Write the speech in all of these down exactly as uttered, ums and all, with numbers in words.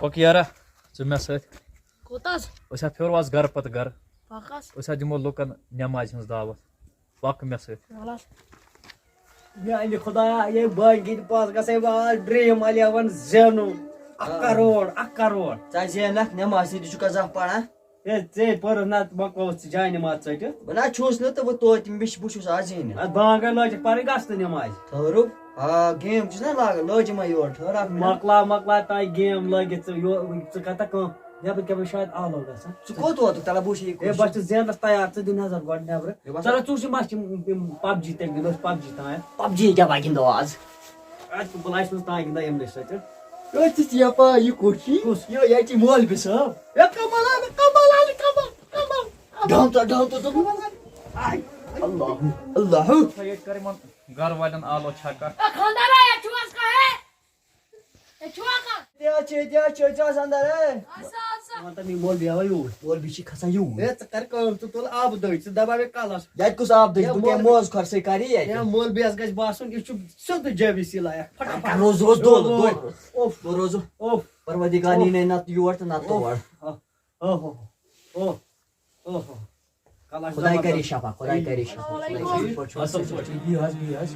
پکھ یارا، ژٕ مےٚ سۭتۍ۔ کوٚت حظ؟ أسۍ ہا پھیرو آز گرٕ پتہٕ گرٕ۔ پکھ حظ۔ أسۍ ہا دِمو لُکن نٮ۪مازِ ہٕنٛز دعوت۔ پکھ مےٚ سۭتۍ۔ وَلہٕ حظ۔ میانہِ خدایا، یے بٲگی پانٛژھ گژھے بہٕ آز ڈرٛیٖم الیوَن زینُن۔ اکھ آ۔ کرور، اکھ کرور۔ ژٕ زینکھ نٮ۪ماز سۭتۍ، ژٕ چھُکھا زانٛہہ پران؟ ہے، ژے پٔرٕتھ نہ، مۄکلووُتھ ژٕ جاے نٮ۪ماز ژٔٹِتھ۔ بہٕ نہ چھُس نہٕ تہٕ بہٕ توتہِ، مےٚ چھِ، بہٕ چھُس آز زینہِ۔ اَدٕ بانٛگے لٲجِکھ پَرٕنۍ، گژھ تہٕ نٮ۪مازِ۔ ٹھٔہرِو۔ آ، گیم چھُس نہ لاگان، لٲجِم ہا یورٕ، ٹھٔہر اکھ مِنٹ۔ مۄکلاو، مۄکلاو تۄہہِ گیم لٲگِتھ، ژٕ یو-، ژٕ کَتھ کٲم، نٮ۪برٕ کٮ۪ن شاید آلو گژھان۔ ژٕ کوٚت ووتُکھ؟ تَلہ بہٕ وٕچھِ یہِ ہے، بہٕ کُس۔ چھُس زینَس تیار، ژٕ دِ نظر گۄڈٕ نٮ۪برٕ۔ ہے، بَس۔ چلو، ژٕ وٕچھ، یہِ ما چھِ یِم، یِم پب جی تَمہِ دۄہ، أسۍ پب جی تام۔ پب جی کیٛاہ وَ گِنٛدو آز؟ اَتہِ بہٕ لَچھ منٛز تام گِنٛدان یِمنٕے سۭتۍ۔ ہے، ژٕ چھِ یَپٲرۍ یہِ کوٚت چھُے؟ کُس؟ یہِ، ییٚتہِ چھِ مولوی صٲب۔ ہے، کمال، کمال، کمال، کمال۔ ڈھام ژٕ، ڈھام ژٕ، ژٕ۔ آے، اللہ، اللہ۔ سا ییٚتہِ کر یِمن گرٕ والٮ۪ن آلو چھکا۔ اے، خانٛدارا، ییٚتہِ چھُو حظ کانٛہہ؟ ہے؟ ییٚتہِ چھُوا کانٛہہ؟ ییٚتہِ حظ چھِ، ییٚتہِ حظ چھِ، أسۍ چھِ آسان اندر، ہے۔ آسا، آسا۔ وَن تہٕ مےٚ مولوی آوے یوٗر۔ مولوی چھِ کھسان یوٗر۔ ہے، ژٕ کر کٲم، ژٕ تُل آبہٕ دٔج، ژٕ دباو مےٚ کلس۔ ییٚتہِ کُس آبہٕ دٔج؟ ہے، بہٕ کیٛاہ مولوی۔ موز کھۄر سۭتۍ کَرٕ ییٚتہِ؟ ہے، مولوی یَس گژھِ باسُن، یہِ چھُ سیوٚدُے جے وی سی لایق۔ فٹافٹ۔ روز، روز، دول، اوہ، دول۔ اوہ۔ بہٕ روزٕ۔ اوہ۔ پروردگار اوہ۔ نی نے نہ یور تہٕ نہ اوہ۔ تور۔ اوہ۔ اوہ۔ اوہ۔ اوہ۔ کلس خداے زبردست۔ کری شفا، خداے کری شفا۔ السلام علیکم۔ اصل پٲٹھۍ، بِہِو حظ، بِہِو حظ۔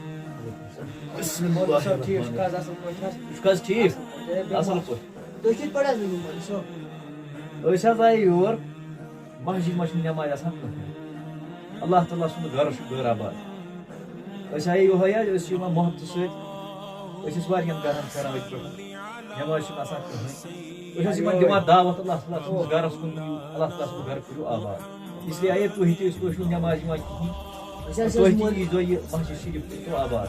بسم اللہ۔ صٲب، ٹھیٖک چھُکھ حظ؟ اصل پٲٹھۍ حظ؟ ژٕ چھُکھ حظ ٹھیٖک؟ اصل پٲٹھۍ۔ تُہۍ کِتھ پٲٹھۍ حظ ؤنِو مولوی صٲب؟ أسۍ حظ آیہِ یور، مسجد منٛز چھُنہٕ نٮ۪مازِ آسان کٕہٕنۍ۔ اللہ تعالیٰ سُنٛد گرٕ چھُ غٲر آباد۔ أسۍ آیے یِہوٚے حظ، أسۍ چھِ یِوان محبتہٕ سۭتۍ، أسۍ ٲسۍ واریاہَن گرَن پھیران أتھۍ پٮ۪ٹھ، نٮ۪مازِ چھِنہٕ آسان کٕہٕنۍ۔ أسۍ ٲسۍ یِمَن دِوان دعوت، اللہ تعالیٰ سُنٛد گرَس کُن یِیِو، اللہ تعالیٰ سُنٛد گرٕ کٔرِو آباد۔ اس لیے آیے تُہۍ تہِ، أسۍ تُہۍ چھِو نٮ۪مازِ یِوان کِہیٖنۍ۔ أسۍ حظ تُہۍ ٲسۍ تہِ مول-، ییٖزیو یہِ مسجد شریٖف کٔرِو آباد۔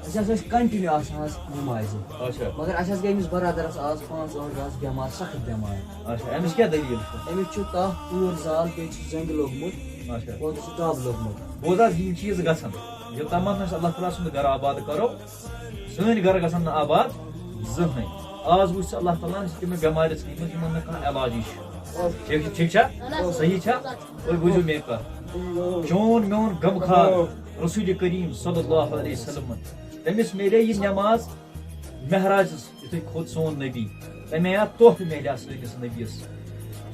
أسۍ حظ ٲسۍ continue آسان حظ نٮ۪مازِ۔ اچھا۔ مگر اَسہِ حظ گٔے أمِس برادرَس آز پانٛژھ ٲٹھ دۄہ حظ بٮ۪مار، سخت بٮ۪مار۔ اچھا، أمِس کیٛاہ دٔلیٖل چھِ؟ أمِس چھُ تَپھ، تۭر، زال، بیٚیہِ چھُ زنٛگہِ لوٚگمُت۔ اچھا۔ اوترٕ چھُ دَب لوٚگمُت۔ بوز حظ، یِم چیٖز گژھن۔ یوٚتام نہٕ اَسہِ اللہ تعالیٰ سُنٛد گرٕ آباد کرو، سٲنۍ گرٕ گژھن نہٕ آباد زٕہٕنۍ۔ آز وٕچھ ژٕ اللہ تعالیٰ ہن چھِ تِمن بٮ۪مارِ ژھٕنمٕژ، یِمن نہٕ کانٛہہ علاجی چھُ۔ ٹھیٖک چھُ، ٹھیٖک چھا؟ صحیح چھا؟ تُہۍ بوٗزِو میٲنۍ کتھ۔ چون میون غمخار رسول کریم صلی اللہ علیہ وسلم، تٔمِس میلے یہِ نٮ۪ماز معراجس یُتھُے کھوٚت سون نبی، تَمے آیہِ تحفہٕ میلیٛاو سٲنِس نبیَس۔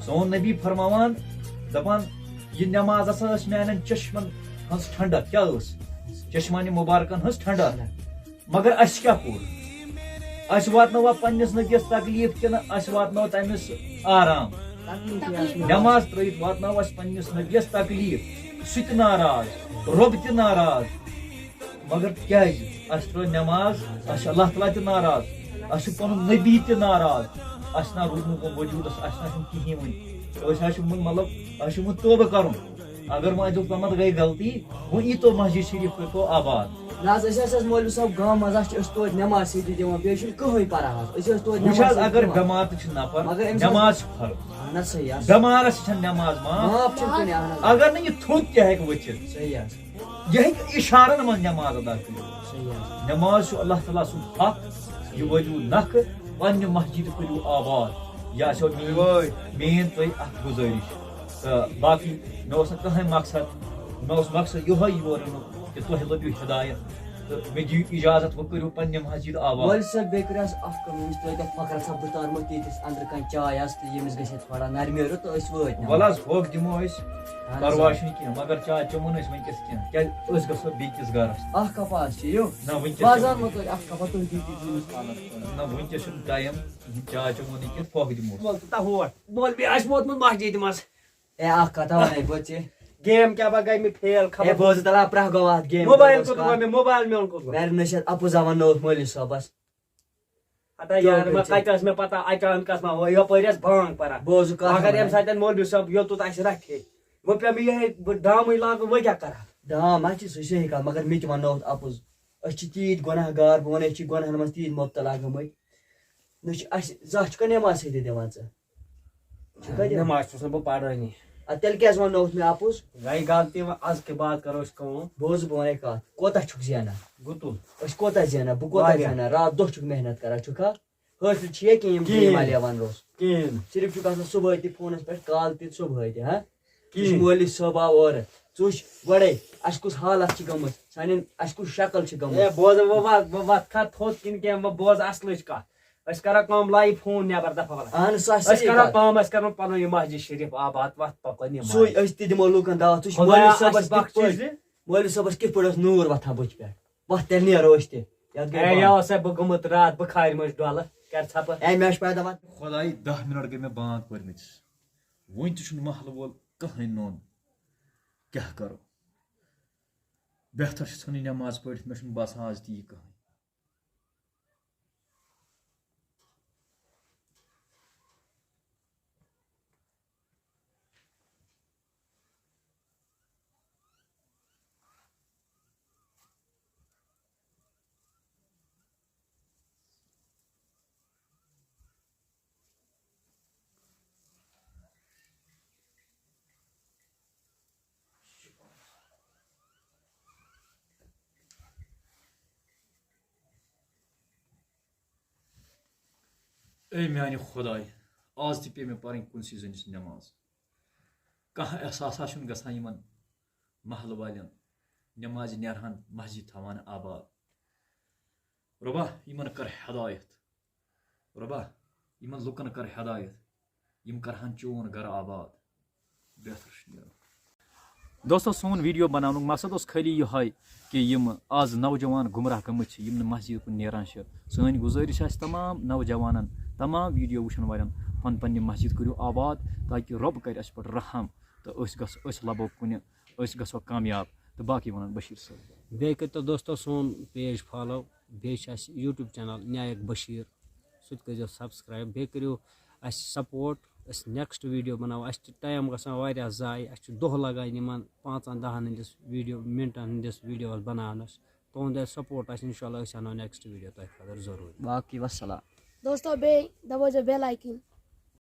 سون نبی فرماوان، دَپان، یہِ نٮ۪ماز ہسا ٲس میٛانٮ۪ن چشمَن ہٕنٛز ٹھنڈک۔ کیٛاہ ٲس؟ چشمانِ مُبارکَن ہٕنٛز ٹھنڈک۔ مگر اَسہِ کیٛاہ کوٚر؟ اَسہِ واتنٲوا پنٛنِس نبیَس تکلیٖف کِنہٕ اَسہِ واتنٲو تٔمِس آرام؟ تکلیٖف چھِ اَسہِ۔ نٮ۪ماز ترٛٲوِتھ واتنٲو اَسہِ پنٛنِس نبیَس تکلیٖف، سُہ تہِ ناراض، رۄب تہِ ناراض۔ مگر کیٛازِ؟ اَسہِ ترٛٲو نٮ۪ماز، اَسہِ چھُ اللہ تعالیٰ تہِ ناراض، اَسہِ چھُ پَنُن نبی تہِ ناراض، اَسہِ چھُنہ روٗدمُت وۄنۍ وجوٗدَس، اَسہِ نہ چھُنہٕ کِہیٖنۍ وۄنۍ۔ أسۍ حظ چھِ وۄنۍ، مطلب، اَسہِ چھُ وۄنۍ توبہٕ کَرُن۔ اگر وۄنۍ اَتیُک تامَتھ گٔے غلطی، وۄنۍ یی تو مسجد شریٖف کٔرۍتو آباد۔ نہ حظ، أسۍ حظ ٲسۍ مولوی صٲب گامہٕ منٛز، اَسہِ چھِ، أسۍ چھِ توتہِ نٮ۪ماز سۭتی دِوان، بیٚیہِ چھُنہٕ کٕہٕنۍ پَران حظ۔ أسۍ ٲسۍ توتہِ وٕچھ نٮ۪ماز حظ، سۭتی اگر دِوان۔ بٮ۪مار تہِ چھُ نفر، مگر أمِس حظ نٮ۪ماز چھِ فرض۔ اہن حظ، صحیح حظ۔ بٮ۪مارَس چھِ چھَنہٕ نٮ۪ماز معاف۔ معاف چھِنہٕ کُنہِ، اہن حظ۔ اگر نہٕ یہِ تھوٚد تہِ ہیٚکہِ ؤتھِتھ، صحیح حظ۔ یہِ ہیٚکہِ اِشارَن منٛز نٮ۪ماز ادا کٔرِتھ۔ صحیح حظ۔ نٮ۪ماز چھُ اللہ تعالیٰ سُنٛد حق، یہِ ؤلِو نکھٕ، پننہِ مسجدِ کٔرِو آباد۔ یہِ آسیو میٲنۍ، وٲے۔ میٲنۍ تۄہہِ اکھ گُزٲرِش۔ تہٕ باقٕے مےٚ اوس نہٕ کٕہٕنۍ مقصد، مےٚ اوس مقصد یِہوٚے یور یِنُک کہِ تۄہہِ لٔبِو ہدایت تہٕ مےٚ دِیِو اِجازت، وۄنۍ کٔرِو پننہِ مسجد آباد۔ وٲلۍ صٲب، بیٚیہِ کٔرِو اَسہِ اکھ کٲم، یُس تۄہہِ تَتھ فقرَس حظ بہٕ تارمو تیٖتِس أنٛدرٕ کَنہِ چاے آسہِ تہٕ ییٚمِس گژھِ ہے تھوڑا نرمی رُت، تہٕ أسۍ وٲتۍ نہٕ۔ وَلہٕ حظ، پھۄکھ دِمو أسۍ، اہن حظ، پرواے آ۔ چھُنہٕ کینٛہہ، مگر چاے چٮ۪مو نہٕ أسۍ وٕنکیٚس کینٛہہ، کیٛازِ أسۍ گژھو بیٚیہِ کِس گرس۔ اَکھ کپا حظ چیٚیِو۔ نہ، وٕنکیٚس بہٕ حظ چٮ۪مو اَنہو نہٕ۔ تۄہہِ اَکھ کپا، تُہۍ دِیِو تیٖتِس مےٚ پانَس۔ نہ، وٕنکیٚس چھُنہٕ ٹایم کِہیٖنۍ، چاے چٮ۪مو نہٕ کینٛہہ، پھۄکھ دِمو۔ وَل تہٕ تَوَر۔ مولوی آسہِ ووتمُت مسجدِ منٛز۔ اے، اَکھ کتھا وَنے بہٕ ژےٚ۔ گیم کیٛاہ بہٕ گٔے مےٚ فیل، خبر اے، بوز تہٕ تَلہٕ، پرٛاہ گوٚو اَتھ گیم موبایل منٛز کوٚت کَتھ۔ گوٚو مےٚ، موبایل میون کوٚت گوٚو؟ ویرِ نٔشیٖد اَپُز زَوان نوٚو مولوی صٲبَس۔ ہتا یار، وۄنۍ کَتہِ ٲس مےٚ پَتہ، اچانک ٲس مےٚ ہُہ یَپٲرۍ ٲس بانٛگ پَران۔ بوزُکھ کَتھ مگر وَنان۔ ییٚمہِ ساتہٕ مولوی صٲب یوٚتُتھ اَسہِ رَٹھے، وۄنۍ پیوٚو مےٚ یِہوٚے، بہٕ ڈامٕے لاگہٕ، وۄنۍ کیٛاہ کَرٕ ہا؟ ڈام ہا چھِ سُہ صحیح کَتھ، مگر مےٚ تہِ وَننووُتھ اَپُز۔ أسۍ چھِ تیٖتۍ گۄناہ گار، بہٕ وَنَے، أسۍ چھِ گۄناہَن منٛز تیٖتۍ مُبتلا گٔمٕتۍ۔ نہ چھِ اَسہِ زانٛہہ چھُکھا نٮ۪ماز سۭتۍ دِوان ژٕ؟ چھُکھا دِوان؟ نٮ۪ماز چھُس نہٕ بہٕ پَرٲنی۔ اَدٕ تیٚلہِ کیٛازِ وَننووُتھ مےٚ اَپُز؟ گٔے غلطی، وۄنۍ آز کہِ بعد کَرو أسۍ کٲم۔ بوز، بہٕ وَنَے کَتھ، کوتاہ چھُکھ زینان؟ گُتُل۔ أسۍ کوتاہ زینان؟ بہٕ کوتاہ واریاہ۔ زینان؟ راتھ دۄہ چھُکھ محنت کَران، چھُکھا؟ حٲصِل چھِ یہِ کِہیٖنۍ یِم کِہیٖنۍ۔ گیم اَلہِ یَوان روٚس۔ کِہیٖنۍ۔ صرف چھُکھ آسان صُبحٲے تہِ فونَس پٮ۪ٹھ کال تہِ صُبحٲے تہِ، ہا؟ یہِ چھُ کِہیٖنۍ۔ مولوی صٲب آو اورٕ۔ ژٕ وٕچھ گۄڈَے، اَسہِ کُس حالت چھِ گٔمٕژ، سانٮ۪ن، اَسہِ کُس شکل چھِ گٔمٕژ۔ اے، بوز، وۄنۍ وَتھ، وۄنۍ وَتھ کھا تھوٚد کِنہٕ کینٛہہ، وۄنۍ بوز اَصلٕچ کَتھ۔ أسۍ کرو کٲم، لایو فون نٮ۪بر، دفعہ وَلہٕ۔ اہن سا، أسۍ صحیح کرو کتھ۔ کٲم، أسۍ کرو پنُن یہِ مسجد شریف آباد، وتھ پکو نٮ۪ماز۔ سُے أسۍ تہِ دِمو لوٗکن دعوت۔ وٕچھ، خۄدایا، مولوی صٲبس اَسہِ کِتھ بخشہِ پٲٹھۍ، زِ مولوی صٲبس کِتھ پٲٹھۍ اوس نوٗر وۄتھان بٕتھِ پٮ۪ٹھ۔ وۄتھ تیٚلہِ نیرو أسۍ تہِ۔ یتھ گٔے اے، بنٛد۔ یہِ اوس اَسہِ، بہٕ گوٚمُت راتھ بُخارِ منٛز ڈۄلہٕ، کر ژھپہٕ۔ اے، مےٚ چھُ پیداوار۔ خۄداے، دَہ مِنٹ گٔے مےٚ بانٛگ پٔرمٕتِس۔ وُنہِ تہِ چھُنہٕ محلہٕ وول کٕہٕنۍ نوٚن۔ کیٛاہ کرو؟ بہتر چھُ ژھٕنٕنۍ نٮ۪ماز پٔرِتھ، مےٚ چھُنہٕ باسان آز تہِ یی کٕہٕنۍ۔ اے میانہِ خۄداے، آز تہِ پیٚیہِ مےٚ پرٕنۍ کُنسٕے زٔنِس نٮ۪ماز۔ کانٛہہ احساسا چھُنہٕ گژھان یِمن محلہٕ والٮ۪ن، نٮ۪مازِ نیرہن، مسجد تھاوان آباد۔ رۄبا، یِمن کر ہدایت۔ رۄبا، یِمن لُکن کر ہدایت، یِم کرہن چون گرٕ آباد۔ بہتر چھُ نیران۔ دوستو، سون ویڈیو بناونُک مقصد اوس خٲلی یِہوٚے کہِ یِم آز نوجوان گمراہ گٔمٕتۍ چھِ، یِم نہٕ مسجد کُن نیران چھِ۔ سٲنۍ گُزٲرِش آسہِ تمام نوجوانن، تمام ویڈیو وٕچھن والٮ۪ن، پن پننہِ مسجد کٔرِو آباد، تاکہِ رۄب کرِ اَسہِ پٮ۪ٹھ رحم تہٕ أسۍ گژھ-، أسۍ لبو کُنہِ، أسۍ گژھو کامیاب۔ تہٕ باقٕے ونان بشیٖر صٲب۔ بیٚیہِ کٔرۍتو دوستو سون پیج فالو، بیٚیہِ چھُ اَسہِ یوٗٹیوب چینل نیایک بشیٖر، سُہ تہِ کٔرۍزیو سبسکرایب، بیٚیہِ کٔرِو اَسہِ سپورٹ۔ أسۍ نیکسٹ ویڈیو بناوو، اَسہِ چھُ ٹایم گژھان واریاہ ضایع، اَسہِ چھُ دۄہ لگان یِمن پانٛژن دہن ہٕنٛدِس ویڈیو، منٹن ہٕنٛدِس ویڈیوس بناونس۔ تُہُنٛد ییٚلہِ سپورٹ آسہِ، انشاءاللہ أسۍ اَنو نیکسٹ ویڈیو تۄہہِ خٲطرٕ ضروٗری۔ باقٕے وسلام۔ دوستو، بیٚیہِ دبٲیزیو بیل آیکن۔